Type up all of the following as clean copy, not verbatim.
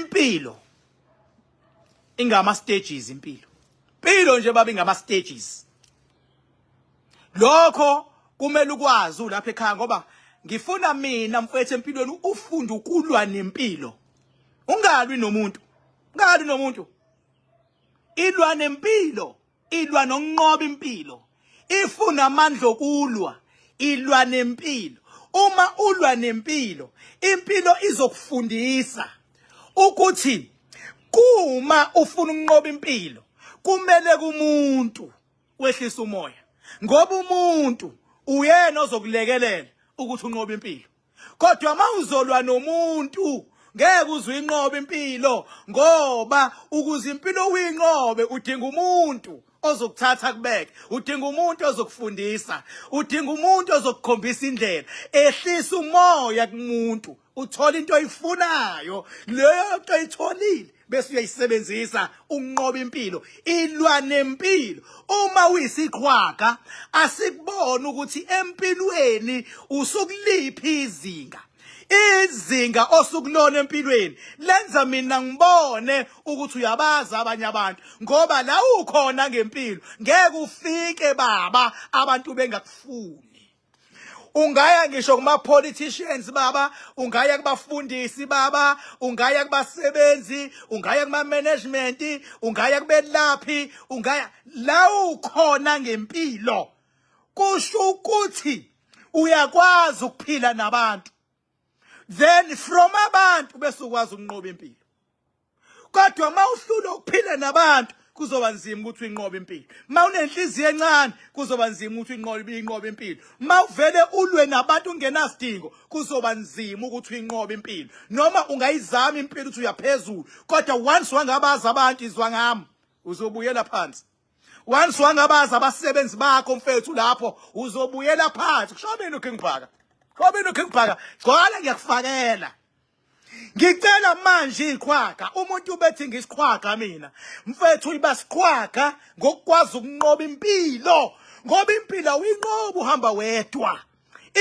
Impilo ingama stages, impilo impilo nje baba ingama stages. Lokho kumele ukwazi ulapha ekhaya, ngoba ngifuna mina mfethu empilweni ufunde ukulwa nempilo, ungalwi nomuntu, ungalwi nomuntu, ilwa nempilo, ilwa nokunqoba impilo, ifuna amandla okulwa, ilwa nempilo. Uma ulwa nempilo, impilo izokufundisa ukuthi kuma ufuna ukunqoba impilo kumele kumuntu wehlisa umoya, ngoba umuntu uyena ozokulekelela ukuthi unqobe impilo. Kodwa uma uzolwa nomuntu ngeke uze uyinqobe impilo, ngoba ukuze impilo uyinqobe udinga umuntu ozokuthatha kubeke, udinga umuntu ozokufundisa, udinga umuntu ozokukhombisa indlela. Ehlisa umoya kumuntu, uthola into oyifunayo, leyo nto oyitholile bese uyayisebenzisa ukunqoba impilo. Ilwa nempilo. Uma uyisiqhwaga, asikubona ukuthi empilweni usukuliphi izinga. Izinga osukulona empilweni lenza mina ngibone ukuthi uyabazi abanye abantu, ngoba la ukhona ngempilo ngeke ufike baba abantu bengakufuni. Ungaya ngisho kuma politicians baba, ungaya kubafundisi baba, ungaya kubasebenzi, ungaya kuma management, ungaya kubelaphi, ungaya la ukhona ngempilo. Kusho ukuthi uyakwazi ukuphila nabantu, then from abantu bese ukwazi ukunqoba impilo. Kodwa uma uhlulwa ukuphila nabantu kuzoba nzima ukuthi uyinqobe impilo. Uma unenhliziyo encane kuzoba nzima ukuthi uyinqobe impilo. Uma uvele ulwe nabantu ungenasidingo kuzoba nzima ukuthi uyinqobe impilo. Noma ungayizama impilo ukuthi uyaphezulu, kodwa once wangabazi abantu, izwa ngami, uzobuyela phansi. Once wangabazi abasebenzi bakho mfethu lapho uzobuyela phansi. Kusho mina uKing Bhaka, kusho mina uKing Bhaka, gcwala ngiyakufakela. Ngicela manje iqhwaga, umuntu ubethi ngisiqhwaga mina mfethu, iba siqhwaga ngokukwazi ukunqoba impilo, ngoba impilo awuyinqoba uhamba wedwa,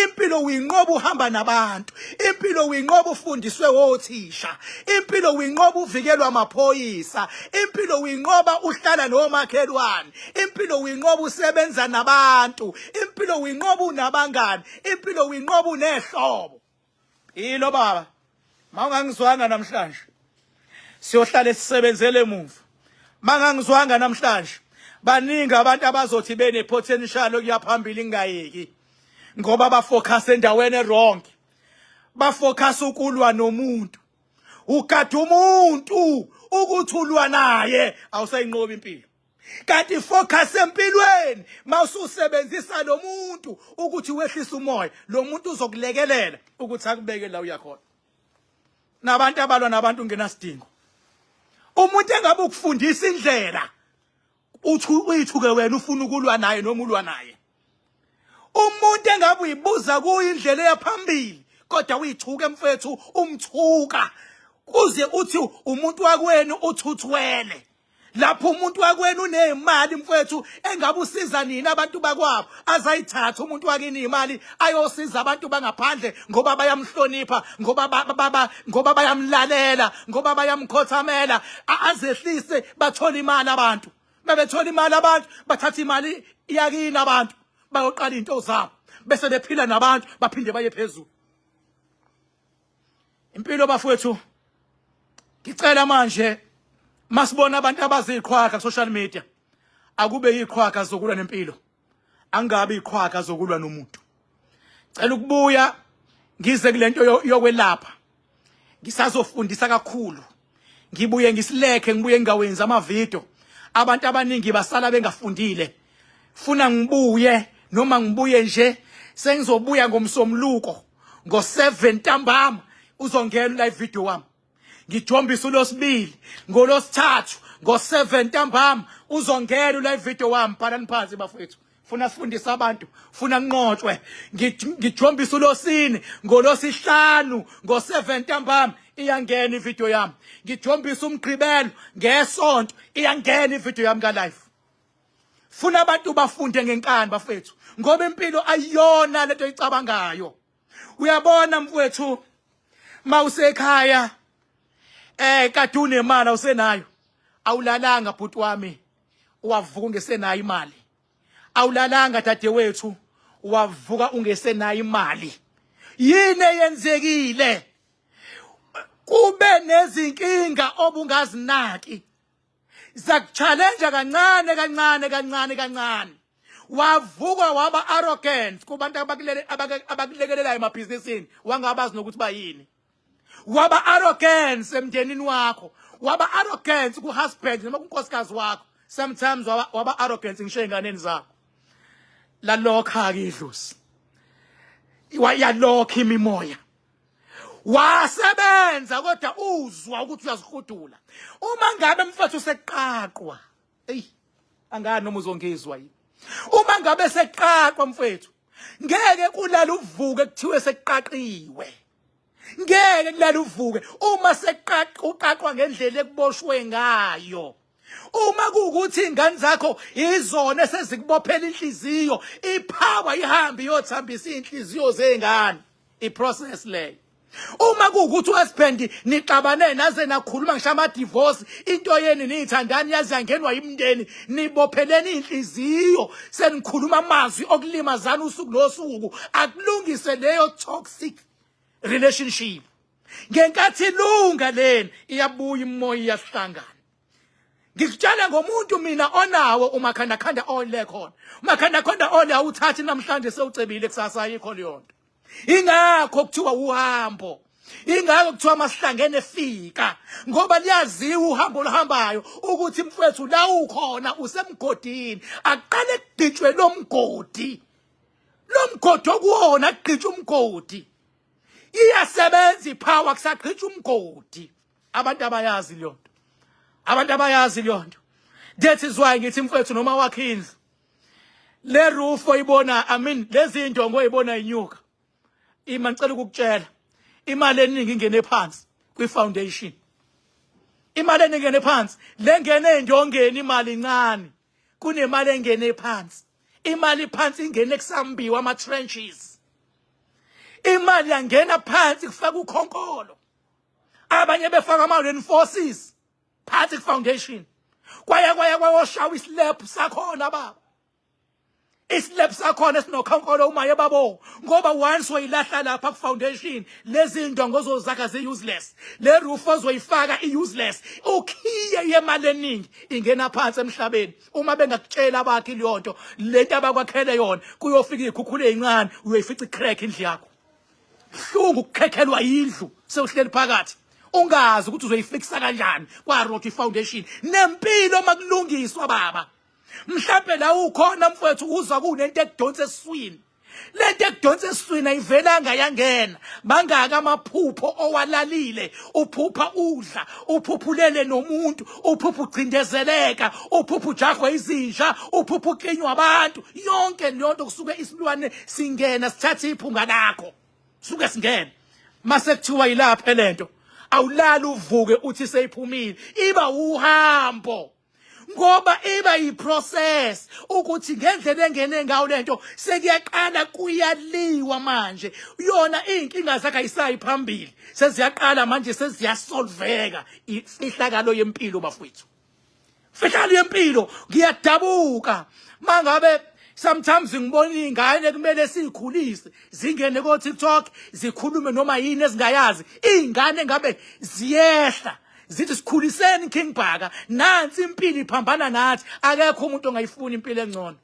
impilo uyinqoba uhamba nabantu, impilo uyinqoba ufundiswe wothisha, impilo uyinqoba uvikelwa amaphoyisa, impilo uyinqoba uhlala nomakhelwane, impilo uyinqoba usebenza nabantu, impilo uyinqoba unabangani, impilo uyinqoba unehlobo. Ilo baba, mawungangizwanga namhlanje siyohlale sisebenzele emuva. Mangangizwanga namhlanje, baningi abantu abazothi bene potential okuya phambili ingayeki ngoba bafocus endaweni wrong, bafocus ukulwa nomuntu. Ugada umuntu ukuthi ulwa naye, awusayinqobi impilo. Kanti focus empilweni mawususebenzisa lo muntu ukuthi wehlise umoya, lo muntu uzokulekelela ukuthi akubeke la uyakhona. Nabantu abalwa nabantu ungenasidingo, umuntu engabe ukufundisa indlela uthi uyithuke wena ufuna ukulwa naye noma ulwa naye. Umuntu engabe uyibuza kuyo indlela eyaphambili kodwa uyithuke mfethu, umthuka kuze uthi umuntu wakwenu uthuthwele. Lapho umuntu wakwenu unemali mfethu engabe usiza nina abantu bakwabo, azayithatha umuntu wakini imali ayosiza abantu bangaphandle ngoba bayamhlonipha, ngoba baba, ngoba bayamlalela, ngoba bayamkhothamela, azehlise bathola imali abantu. Bebethola imali abantu, bathatha imali yakini abantu bayoqala into zabo, bese bephila nabantu baphinde baye phezulu. Impilo bafowethu, ngicela manje masibona abantu abaziqhwaga social media, akube yiqhwaga zokulwa nempilo, angabe iqhwaga zokulwa nomuntu. Cela ukubuya ngize kulento yokwelapha, ngisazofundisa kakhulu, ngibuye ngisilekhe, ngibuye ngingawenzi amavidiyo, abantu abaningi basala bengafundile. Funa ngibuye noma ngibuye nje, sengizobuya ngomsomluko ngo-7 ntambama, uzongena live video wami. Ngijombisa ulosibili ngolosithathu ngo-7 ntambama, uzongena live video wami. Bhalani phansi bafowethu, funa sifundise abantu, funa nqotshwe. Ngijombisa ulosine ngolosihlanu ngo-7 ntambama, iyangena ivideo yami. Ngijombisa umgqibelo ngesonto, iyangena ivideo yami ka-live. Funa abantu bafunde ngenkani bafethu, ngoba impilo ayiyona lento oyicabangayo. Uyabona mfowethu, mawusekhaya Kade unemali awusenayo. Awulalanga bhuti wami. Wavuka ungesenayo imali. Awulalanga dadewethu, wavuka ungesenayo imali. Yini eyenzekile? Kube nezinkinga obungazinaki. Zakuchallenge kancane kancane kancane kancane. Wavuka waba arrogant kubantu abakulele abakulekelelayo emabhizinisini, wangabazi nokuthi bayini. Waba arrogance emndenini wakho, waba arrogance ku-husband noma kunkosikazi wakho, sometimes waba arrogance ngisho ey'nganeni zakho. Lalokha-ke idlozi, yalokha imimoya, wasebenza kodwa uzwa ukuthi uyazihudula. Uma ngabe mfethu seqaqwa, eyi angani noma uzongizwa yini, uma ngabe seqaqwa mfethu, ngeke kulala uvuke kuthiwe sekuqaqiwe. Ngeke kulala uvuke uma seqaqa, uqaqwa ngendlela ekuboshwe ngayo. Uma kuwukuthi ingane zakho izona esezikubophela inhliziyo, ipower ihambe iyothambisa inhliziyo zengane, iprocess leyo. Uma kuwukuthi uhusband nixabane naze nakhuluma ngisho ama-divorce, into yenu niyithandani yaze yangenwa imndeni, nibopheleni inhliziyo, senikhuluma amazwi okulimazana usuku nosuku, akulungise leyo toxic relationship. Ngenkathi ilunga leni, iyabuya imoya, iyahlangana. Ngikutshela ngomuntu mina onawo umakhandakhanda ole khona. Umakhandakhanda ole awuthathi namhlanje sewucebile kusasa, ayikho leyo nto. Ingakho kuthiwa uhambo, ingakho kuthiwa masihlangene fika, ngoba liyaziwa uhambo oluhambayo ukuthi mfowethu la ukhona usemgodini, aqale kugqitshwe lo mgodi, lo mgodi okuwona kugqitshwe umgodi. Iyasebenza ipower kusagqitshwa umgodi. Abantu abayazi leyo nto, abantu abayazi leyo nto. That is why ngithi mfowethu, noma wakhe indlu, le roof oyibona, I mean lezi ndongo oyibona inyuka, ima ngicela ukukutshela, imali eningi ingene phansi kwi foundation. Imali eningi ingene phansi, lengene endongeni imali incane kunemali engene phansi. Imali phansi ingene kusambiwa ama trenches, imali yangena phansi kufaka ukhonkolo, abanye befaka ama reinforces phansi ku foundation, kwaya kwaya kwayoshawa islab sakhona baba, islab sakhona esinokhonkolo uma yebabo, ngoba once wayilahla lapha ku foundation, lezi ndongo ozozakha zi useless, le roof ozoyifaka i useless. Ukhiye yemali eningi ingena phansi emhlabeni. Uma bengakutshela abakhi leyo nto, lento abakwakhele yona, kuyofika izikhukhula ezincane, uyoyifica icrack indlu yakho. Buhlungu ukukhekhelwa indlu sewuhleli phakathi, ungazi ukuthi uzoyifixa kanjani, kwarotha ifoundation. Nempilo makulungiswa baba, mhlambe la ukhona mfowethu uzwa kunento ekudonsa esiswini, lento ekudonsa esiswini ayivelanga yangena. Mangaka amaphupho owalalile, uphupha udla, uphuphulele nomuntu, uphupha ucindezeleka, uphupha ujahwa izinja, uphupha uklinywa abantu, yonke leyo nto kusuke isilwane singena sithatha iphunga lakho, suke singena. Mase kuthiwa yilapha lento, awulali uvuke uthi seyiphumile, iba uhambo, ngoba iba yiprocess ukuthi ngendlela engene ngayo lento sekuyaqala kuyaliwa manje. Yona inkinga zakhe ayisayi phambili, seziyaqala manje seziyasolveka. Ifihlakalo yempilo bafowethu, fihlakalo yempilo. Ngiyadabuka mangabe sometimes ngibona izingane kumele sizikhulise zingene ko TikTok zikhulume noma yini ezingayazi. Izingane ngabe ziyehla zithi sikhuliseni King Bhaka, nansi impilo iphambana nathi. Akekho umuntu ongayifuni impilo engcono,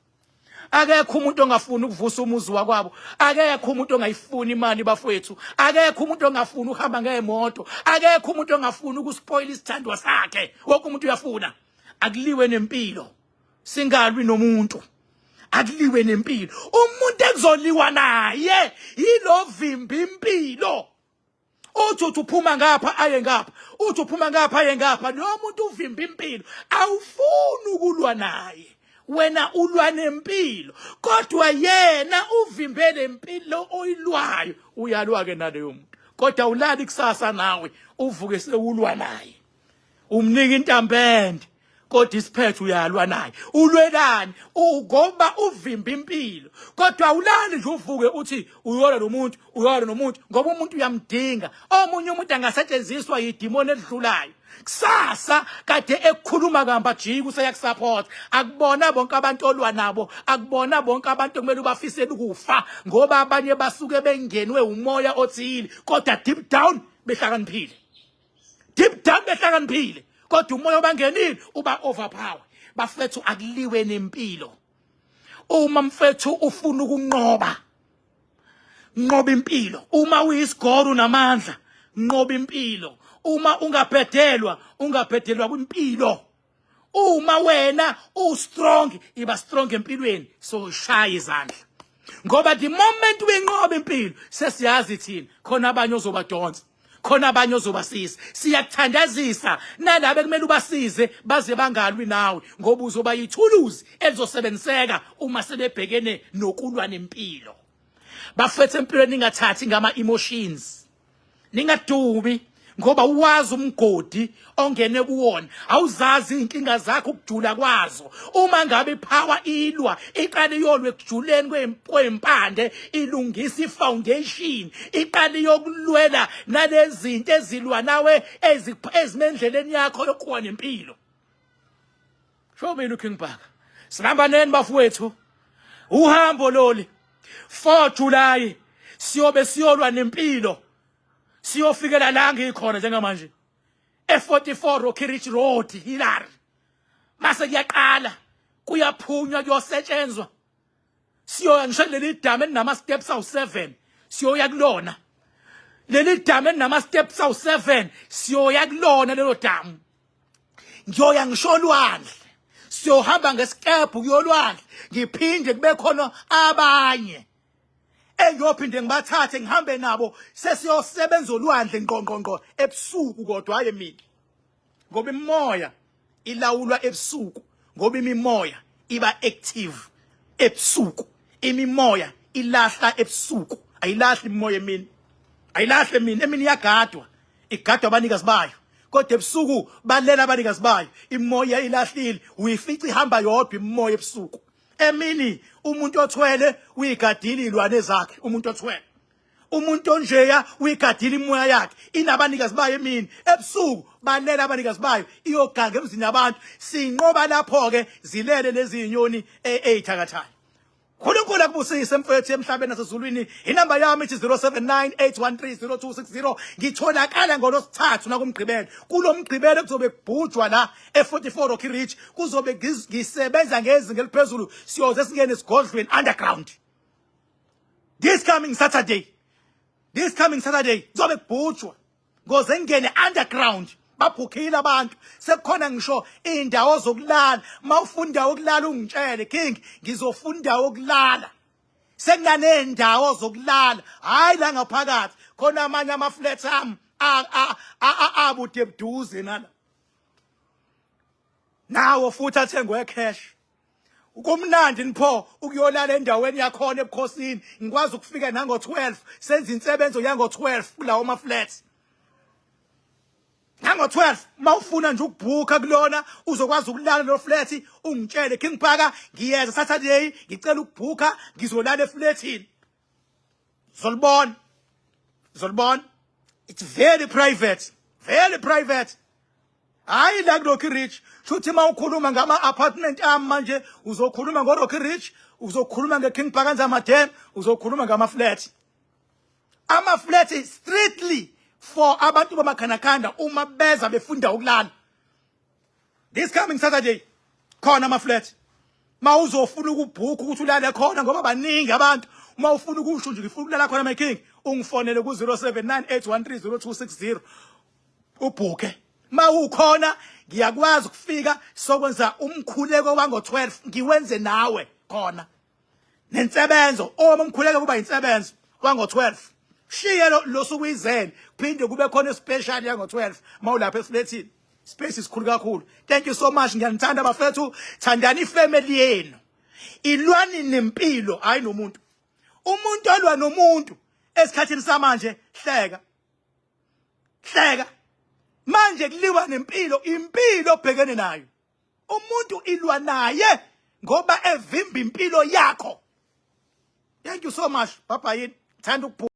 akekho umuntu ongafuni ukuvusa umuzi wakwabo, akekho umuntu ongayifuni imali bafowethu, akekho umuntu ongafuni ukuhamba ngemoto, akekho umuntu ongafuni ukuspoil isithandwa sakhe. Wonke umuntu uyafuna. Akuliwe nempilo, singalwi nomuntu, akuliwe nempilo. Umuntu ekuzoliwa naye yilo vimba impilo, uthi uthi uphuma ngapha aye ngapha, uthi uphuma ngapha aye ngapha. Lo muntu uvimba impilo, awufuni ukulwa naye, wena ulwa nempilo, kodwa yena uvimbe lempilo oyilwayo. Uyalwa ke naleyo muntu, kodwa ulali kusasa nawe uvuke sewulwa naye, umnika intambende. Kodwa isiphetho uyalwa naye. Ulwelani? Ngoba uvimba impilo. Kodwa awulali nje uvuke uthi uyolwa nomuntu, uyolwa nomuntu ngoba umuntu uyamdinga. Omunye umuntu angasetshenziswa yidimoni elidlulayo. Kusasa kade ekukhuluma kamba jika useyakusupport. Akubona bonke abantu olwa nabo, akubona bonke abantu okumele ubafisele ukufa ngoba abanye basuke bengenwe umoya othile kodwa deep down behlakaniphile. Deep down behlakaniphile kodwa umoya obangenile uba overpower. Bafethu akuliwe nempilo. Uma mfethu ufuna ukunqoba nqoba impilo. Uma uyisigoro unamandla nqoba impilo. Uma ungabhedelwa ungabhedelwa kwimpilo. Uma wena u strong iba strong empilweni, so shaya izandla ngoba the moment uyinqoba impilo sesiyazi thina khona abanye ozobadonsa, khona abanye ozobasiza. Siyakuthandazisa nalabo ekumele ubasize baze bangalwi nawe ngoba uzoba yithuluzi elizosebenziseka uma sebebhekene nokulwa nempilo. Bafethu empilweni ningathathi ngama emotions, ningadubi ngoba uwazi umgodi ongene kuwona, awuzazi inkinga zakho ukujula kwazo. Uma ngabe ipower ilwa iqale iyolwe ekujuleni kwempande, ilungisa ifoundation, iqale iyokulwela nalezinto ezilwa nawe ezimendleleni yakho yokuwa nempilo. Show me looking back. Sibambaneni bafowethu. Uhambo loli 4 July siyobe siyolwa nempilo. Siyofikela la ngikhona njengamanje. E44 Rocky Ridge Road, Hillary. Mase kuyaqala kuyaphunywa kuyosetshenzwa. Siyoya ngisho leli damu elinama steps awu7 siyoya kulona. Leli damu elinama steps awu7 siyoya kulona lelo damu. Ngiyoya ngisho olwandle. Siyohamba ngesikebhe kuyolwandle. Ngiphinde kube khona abanye engiyophinde ngibathathe ngihambe nabo sesiyosebenza olwandle ngqo ngqo ngqo ebusuku. Kodwa hayi mina, ngoba imimoya ilawulwa ebusuku, ngoba imimoya iba active ebusuku. Imimoya ilahla ebusuku, ayilahli imimoya emini, ayilahli emini. Emini iyagadwa, igadwa abanikazi bayo, kodwa ebusuku balela abanikazi bayo. Imimoya ilahlile, uyifica ihamba yodwa imimoya ebusuku. Emini umuntu othwele uyigadile izilwane zakhe, umuntu othwele, umuntu onjeya uyigadile imoya yakhe, inabanikazi bayo emini. Ebusuku balela abanikazi bayo, iyoganga emzini yabantu. Sinqoba lapho ke zilele lezi zinyoni ezithakathayo. uNkulunkulu akubusise mfethu emhlabeni nasezulwini. Inamba yami ithi 0798130260. Ngitholakala ngolosithathu nakumgqibelo. Kulo mgqibelo kuzobe kubhujwa la e44 Rocky Ridge, kuzobe ngisebenza ngezinga eliphezulu, siyoze singene esigodlweni underground. This coming Saturday, this coming Saturday kuzobe kubhujwa ngoze ngene underground. Babhukhile abantu, sekukhona ngisho indawo zokulala. Mawufuna indawo yokulala ungitshele, King, ngizofuna indawo yokulala. Sekunanendawo zokulala, hayi la ngaphakathi khona amanye ama flats ami abude buduze nala nawo futhi athengwe cash. Kumnandi nipho ukuyolala endaweni yakhona ebukhosini, ngikwazi ukufika nango 12 senza insebenzo yango 12 kulawo ma flats. Nango 12 mawufuna nje ukubhuka kulona uzokwazi ukulala lo flat, ungitshele, King Phaka, ngiyeza Saturday, ngicela ukubhuka, ngizolala eflatini. Zolibona, zolibona, it's very private, very private. Hayi la ku Rocky Ridge, shuthi mawukhuluma ngama apartment ami manje uzokhuluma ngo Rocky Ridge, uzokhuluma nge King Bhaka Nzama Dam, uzokhuluma ngama flat. Ama flat strictly for abantu bamakhanakanda uma beza befunda ukulala. This coming Saturday khona ama flat. Mawuzofuna ukubhuka ukuthi ulale khona ngoba baningi abantu, uma ufuna ukusho nje ngifuna ukulala khona my king, ungifonele ku 0798130260 ubhuke. Mawukhona ngiyakwazi ukufika sokwenza umkhuleko wango 12 ngiwenze nawe khona nensebenzo. Uma umkhuleko kuba insebenzo wango 12, shiye lo suku izele, phinde kube khona special yango 12 mawulapha eflatini. Space isikhulu kakhulu. Thank you so much, ngiyanithanda bafethu. Thandani ifamily yenu, ilwani nempilo, hayi nomuntu. Umuntu olwa nomuntu esikhathini samanje, hleka hleka. Manje kuliwa nempilo, impilo obhekene nayo. Umuntu ilwa naye ngoba evimba impilo yakho. Thank you so much. Bye bye. Thanda ukuphuma.